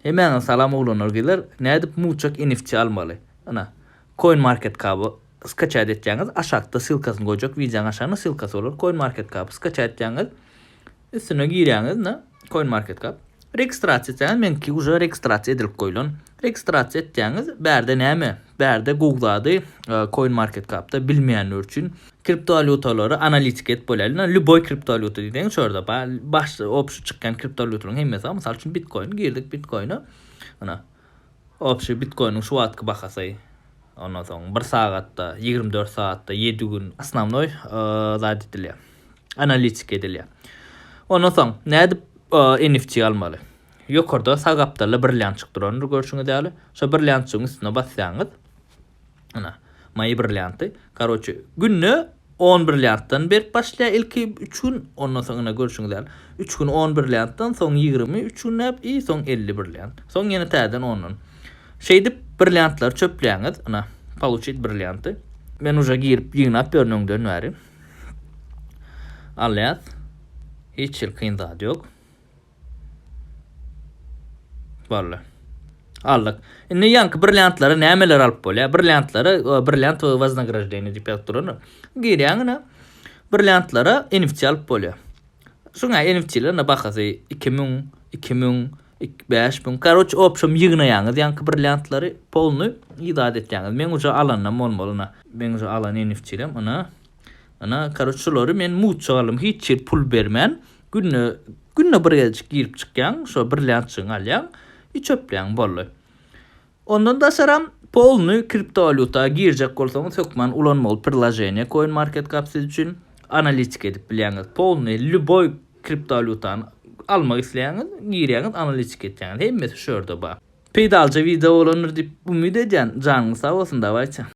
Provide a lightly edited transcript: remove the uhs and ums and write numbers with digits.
Hemmäňize salam oglanlar gyzlar nädip muçak NFT almaly ynha coinmarketcap-y skaçat etýäňiz aşakda ssylkasyny goýjak wideoň aşagynda ssylkasy bolar coinmarketcap-y skaçat etýäňiz üstüne girýäňiz ynha coinmarketcap registrasiýa etýäňiz meňki uje registrasiýa edilip goýlan registrasiýa etýäňiz bärde näme bärde gowy zady coinmarketcap-da bilmeýänler üçin Kriptowalýutalary analitika edip bolýar. Indi lýuboý kriptowalýuta diýseň şu ýerde bar. Baş obşi çykýan kriptowalýutalaryň hemmesi bar. Mysal üçin bitcoin girdik bitcoine. Ina obşi bitcoiniň şu wagtky bahasy. Ondan soň 1 sagatda, 24 sagatda, 7 gün osnownoý zat edilýär. Analitika edilýär. Ondan soň nädip NFT almaly? Ýokarda sag gapdalda brilliantjyk durandyr görşüňiz ýaly. Şo brilliantjygyň üstüne basýaňyz. Ana, maýy brillianty. Karoçe, günde 10 brilliantdan berip başlaýar ilki 3 gün, ondan soň ine görşüňiz ýaly. 3 gün 10 brilliantdan, soň 20, 3 günläp i soň 50 brilliant. Soň ýene täzeden 10-dan. Şeýdip brilliantlary çöpleýäňiz. Ana, получить brillianty. Men uje girip ýygnap ýörün öňden bäri. Alýas. Hiç hili kyn zat ýok. Boldy. Aldyk. Indi ýaňky brilliantlara nämeler alyp bolýar? Brilliantlara e, brilliant we waznagraždeniýe diýip ýazyp duran. Girýäň ine. Brilliantlara NFT alyp bolýar. Şuňa NFT-ler ine bahasy 2000, 2000, 5000. Karoç, obşem ýygnaýaňyz ýaňky brilliantlary polny zat etýäňiz. Men uje alandan bolmaly ine. Men uje alan NFT-lerim ine. Ine, karoç şulary men mutça aldym. Hiç ýer pul bermän. Günde günde bir gezejik girip çykýaň, şo brilliantjygyňy alýaň i çöpleýäň boldy. Ondan daşaram polny kriptowalýuta girjek bolsaňyz hökman ulanmaly priloženiýe CoinMarketCap siz üçin analitika edip bilýäňiz. Polny lýuboý kriptowalýutany almak isleýäňiz, girýäňiz analitika etýäňiz. Hemmesi şu ýerde bar. Peýdalyja wideo bolandyr diýip umyt edýän. Janyňyz sag bolsun dawayçe.